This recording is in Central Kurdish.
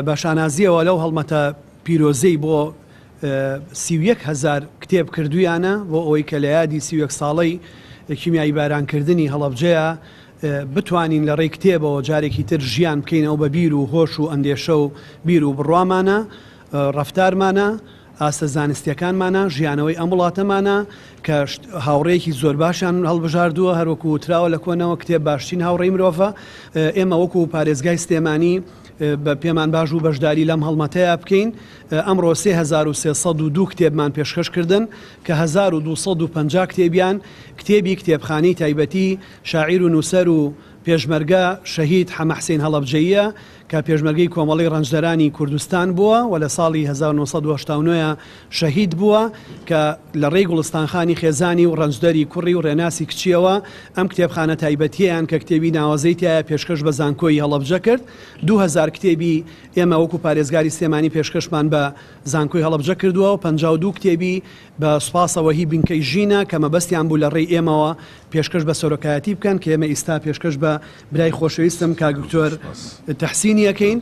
بە شانازییەوە لەو هەڵمەتە پیرۆزەی بۆ 31 هەزار کتێب کردوویانە بۆ ئەوەی کە لە یادی 31 ساڵەی کیمیایی بارانکردنی هەڵەبجەیە بتوانین لە ڕێی کتێبەوە جارێکی تر ژیان بکەینەوە بە بیر و هۆش و ئەندێشە و بیر و بڕوامانە، ڕەفتارمانە، ئاستە زانستیەکانمانە، ژیانەوەی ئەم وڵاتەمانە کە هاوڕێیەکی زۆر باشیان هەڵبژاردووە، هەروەکو وتراوە لە کۆنەوە کتێب باشترین هاوڕێی مرۆڤە، ئێمە وەکو پارێزگای سلێمانی بە پێمان باش بوو بەشداری لەم هەڵمەتەیا بکەین، ئەمڕۆ 3302 کتێبمان پێشکەش کردن کە 1250 کتێبیان کتێبی کتێبخانەی تایبەتی شاعیر و نووسەر و پێشمەرگە شەهید حەمە حسین هەڵەبجەییە کە پێشمەرگەی کۆمەڵەی ڕەنجدەرانی کوردستان بووە و لە ساڵی 1989 شەهید بووە کە لە ڕێی گوڵستان خانی خێزانی و ڕەنجدەری کوڕی و ڕێناسی کچیەوە ئەم کتێبخانە تایبەتیەیان کە کتێبی ناوازەی تیایە پێشکەش بە زانکۆی هەڵەبجە کرد. 2000 کتێبی ئێمە وەکو پارێزگاری سلێمانی پێشکەشمان بە زانکۆی هەڵەبجە کردووە و 52 کتێبی بە سوپاسەوە هی بنکەی ژینە کە مەبەستیان بوو لە ڕێی ئێمەوە پێشکەش بە سەرۆکایەتی بکەن کە ئێمە ئیستا پێشکەش بە برای خۆشەویستم کاک دکتۆر تەحسینی ئەکەین.